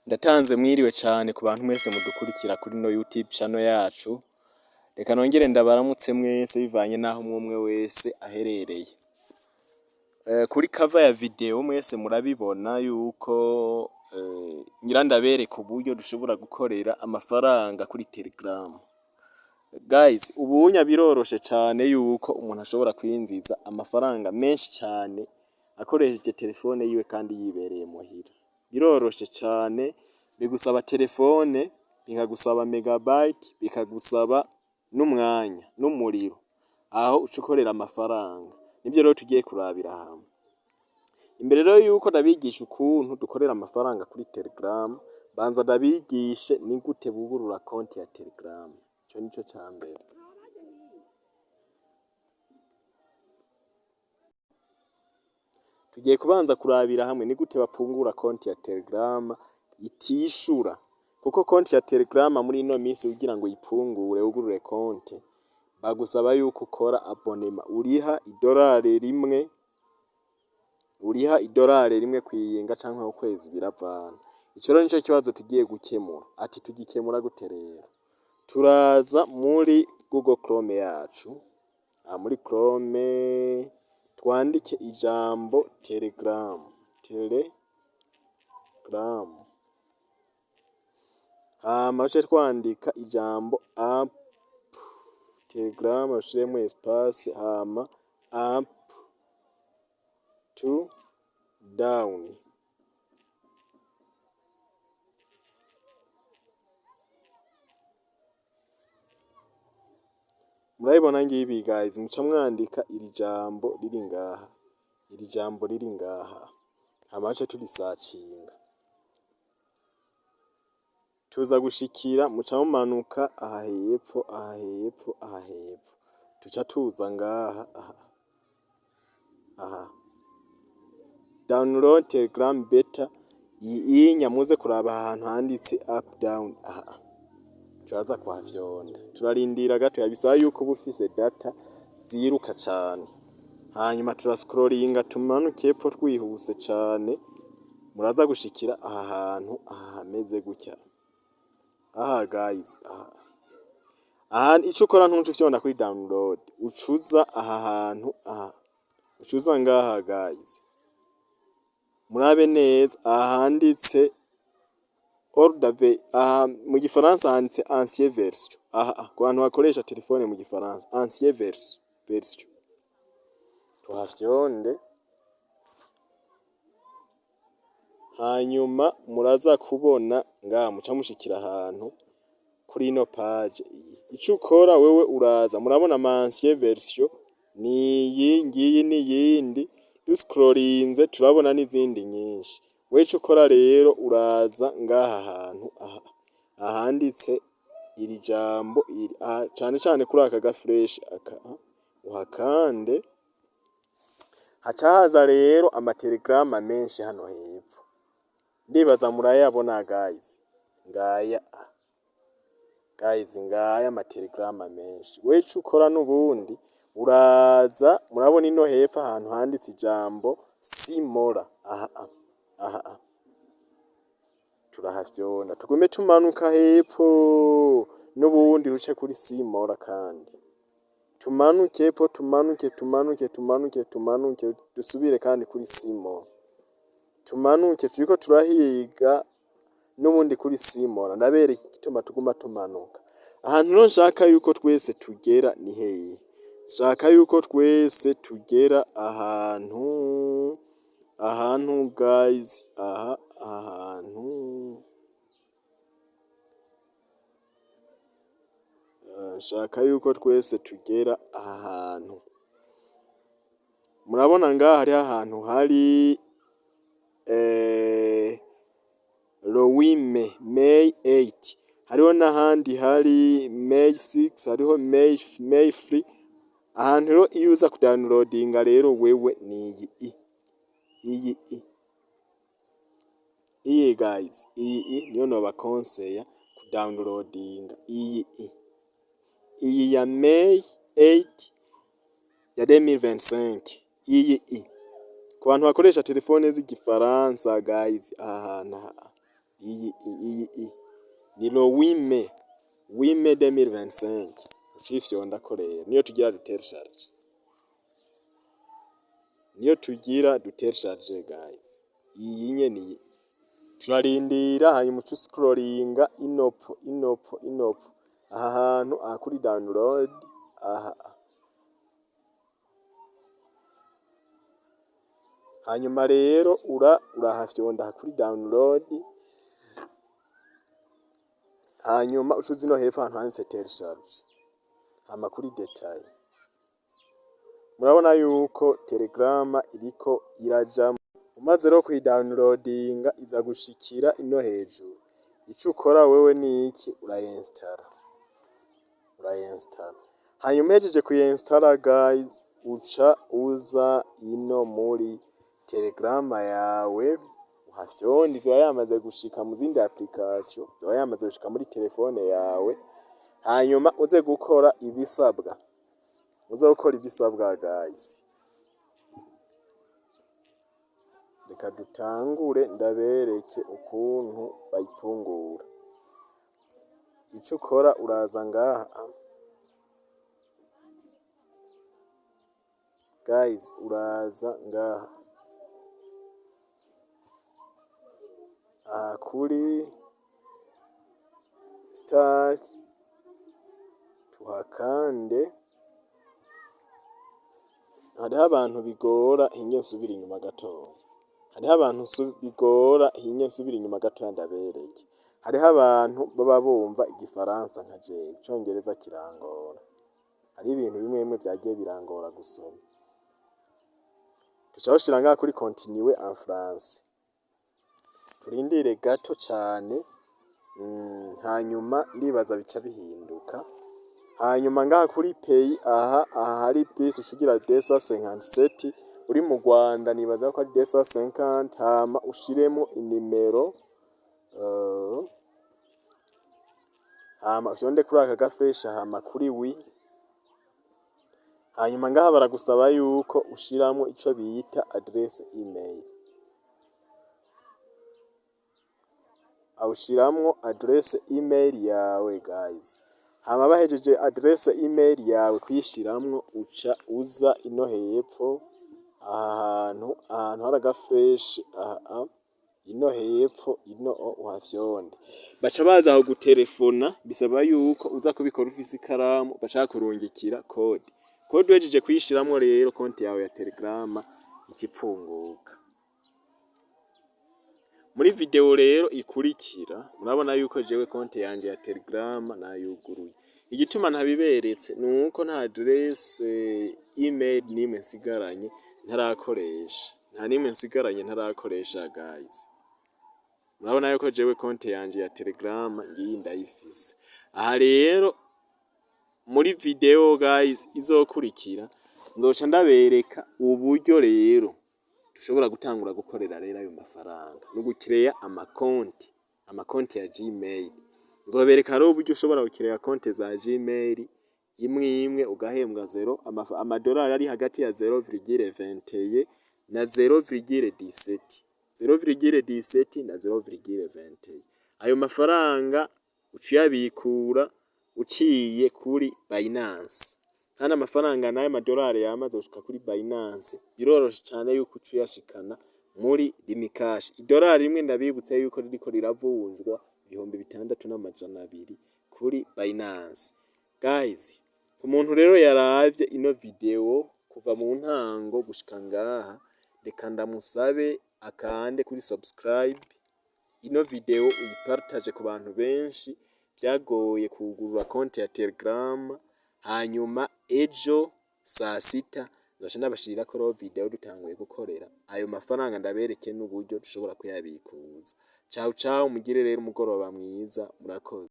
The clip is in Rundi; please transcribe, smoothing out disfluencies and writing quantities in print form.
Ndatanze mwiriwe cane ku bantu mwese mudukurikira kuri ino YouTube channel yacu, reka nongere ndabaramutse mwese bivanye n'aho umwe wese aherereye. Kuri cover ya video mwese murabibona yuko ngira ndabereka uburyo dushobora gukorera amafaranga kuri Telegram. Guys, ubunya biroroshe cane yuko umuntu ashobora kwinjiza amafaranga menshi cane akoresheje telefone yiwe kandi yibereye muhira. Biroroshe cane, bigusaba telefone, bikagusaba megabyte, bikagusaba n'umwanya n'umuriro, aho uca ukorera amafaranga. Nivyo rero tugiye kurabira hamwe. Imbere rero yuko ndabigisha ukuntu dukorera amafaranga kuri Telegram, banza ndabigishe ni gute bugurura konti ya Telegram. Ico nico ca mbere. Tugiye kubanza kurabira hamwe ni gute bapfungura konti ya Telegram itishura, kuko konti ya Telegram muri ino minsi kugira ngo uyipfungure wugurure konti bagusaba yuko ukora abonnement, uriha idorari 1, uriha idorari 1 kwiyinga canke ku kwezi, biravana. Ico rero nico kibazo tugiye gukemura. Ati tugikemura gute rero? Turaza muri Google Chrome yacu, aha muri Chrome twandike ijambo Telegram, Telegram, hama duce twandika ijambo app Telegram, dushiremwo espace, hama up to down. Murabibona ngibi guys, muca mwandika iri jambo riri ngaha, iri jambo riri ngaha, hama duce turisacinga. Tuza gushikira, muca mumanuka aha hepfo, aha hepfo, aha hepfo, tuca tuza ngaha aha, aha download Telegram beta iyinya, muze kuraba ahantu handitse up down, aha turaza kuhafyonda. Turarindira gato, bisaba yuko uba ufise data ziruka cane. Hanyuma turascrollinga tumanuke hepfo twihuse cane, muraza gushikira aha hantu, aha hameze gutya aha guys, aha. Aha ico ukora, ntuca ufyonda kuri download, ucuza aha hantu, aha ucuza ngaha guys, murabe neza aha handitse old, aha mu gifaransa handitse ancien version, aha ku bantu bakoresha telefone mu gifaransa, ancien version, tuhafyonde. Hanyuma muraza kubona ngaha, muca mushikira ahantu kuri ino page iyi. Ico ukora wewe, uraza, murabona ama ancien version niyi ngiyi n'iyindi, duscrollinze turabona n'izindi nyinshi. Wewe ico ukora rero, uraza ngaha hantu, aha ahanditse iri jambo iri aha, cane cane kuri aka ga flèche aka, uhakande, haca haza rero ama Telegram menshi hano hepfo. Ndibaza murayabona guys, ngaya guys, ngaya ama Telegram menshi. Wewe ico ukora n'ubundi, uraza, murabona ino hepfo ahantu handitse ijambo see more, aha aha turahafyonda, tugume tumanuka hepfo n'ubundi ruce kuri see more, kandi tumanuke hepfo, tumanuke, tumanuke, tumanuke, tumanuke, dusubire kandi kuri see more, tumanuke, turiko turahiga n'ubundi kuri see more. Ndabereka igituma tuguma tumanuka. Ahantu rero nshaka yuko twese tugera ni hehe? Nshaka yuko twese tugera ahantu guys, aha ahantu nshaka yuko twese tugera aha hantu. Murabona ngaha hariho ahantu hari le 8 mai, May 8, hariho n'ahandi hari May 6, hariho May 3. Ahantu rero iyo uza kudownloadinga rero wewe ni iyi iyi iyi guys, iyi niyo nobakonseya kudownloadinga, iyi iyi ya May 8 ya 2025, iyi ku bantu bakoresha telefone z'igifaransa guys, aha hantu aha Iyi ni le 8 mai, 8 mai 2025. Ucuyifyondako rero niyo tugira dutélécharge, niyo tugira dutélécharge, guys. Iyi nyene iyi. Turarindira, hanyuma uca uscrollinga inopfo, inopfo, inopfo, aha hantu, aha kuri download aha. Hanyuma rero urahafyonda aha kuri download, hanyuma uca uza ino hepfo ahantu handitse télécharge, hama kuri détail. Murabona yuko Telegram iriko irajamwo. Umaze rero kuyidownloadinga, iza gushikira ino hejuru. Ico ukora wewe niki? Urayinstalla, urayinstalla. Hanyuma uhejeje kuyinstalla, guys, uca uza ino muri Telegram yawe, uhafyonde. Izoba yamaze gushika mu zindi application, izoba yamaze gushika muri telefone yawe. Hanyuma uze gukora ibisabwa, uze gukora ibisabwa, guys. Reka dutangure ndabereke ukuntu bayifungura. Ico ukora, uraza ngaha, guys, uraza ngaha aha kuri start, tuhakande. Hariho abantu bigora, hinge nsubire inyuma gatoya. Hariho abantu bigora, hinge nsubire inyuma gatoya ndabereke. Hariho abantu baba bumva igifaransa nka jewe, icongereza kirangora. Hariho ibintu bimwe bimwe vyagiye birangora gusoma. Duca dushira ngaha kuri continuer en français. Turindire gato cane, hanyuma ndibaza bica bihinduka. Hanyuma ngaha kuri pays, aha hari plus, uca ugira 257. Uri mu Rwanda nibaza ko ari 250, hama ushiremo inimero, hama ufyonde kuri aka gaflèche, hama kuri oui. Hanyuma ngaha baragusaba yuko ushiramwo ico bita adresse email. Awushiramwo adresse email yawe, guys. Hama bahejeje adresse email yawe kuyishiramwo, uca uza ino hepfo aha hantu, ahantu hari agaflèche aha ino hepfo ino, uhafyonde. Baca baza kuguterefona, bisaba yuko uza kubikora ufise ikaramu, baca bakurungikira code. Code uhejeje kuyishiramwo rero, konti yawe ya Telegram ica ipfunguka. Muri video rero ikurikira, murabona yuko jewe konti yanje ya Telegram nayuguruye. Igituma ntabiberetse nuko nta adresse email nimwe nsigaranye ntarakoresha, nta nimwe nsigaranye ntarakoresha, guys. Murabona yuko jewe konti yanje ya Telegram ngiyi, ndayifise. Aha rero muri video, guys, izokurikira, nzoca ndabereka uburyo rero dushobora gutangura gukorera rero ayo mafaranga no gukireya amakonti, amakonti ya Gmail. Nzobereka rero uburyo ushobora gukireya konti za Gmail imwe imwe, ugahembwa zéro amadolari ari hagati ya 0,21 na 0,17, 0,17 na 0,21. Ayo mafaranga uca uyabikura uciye kuri Binance, kandi amafaranga n'ayo madolari yamaze gushika kuri Binance, biroroshe cane yuko uca uyashikana muri Lumicash. Idolari rimwe, ndabibutse yuko ririko riravunjwa 6200 kuri Binance. Guys, ku muntu rero yaravye ino video kuva mu ntango gushika ngaha, reka ndamusabe akande kuri subscribe, ino video uyipartage ku bantu benshi vyagoye kugurura konti ya Telegram. Hanyuma ejo saa sita nzoca ndabashirirako rero video dutanguye gukorera ayo mafaranga, ndabereke n'uburyo dushobora kuyabikuza. Ciao ciao, mugire rero umugoroba mwiza, murakoze.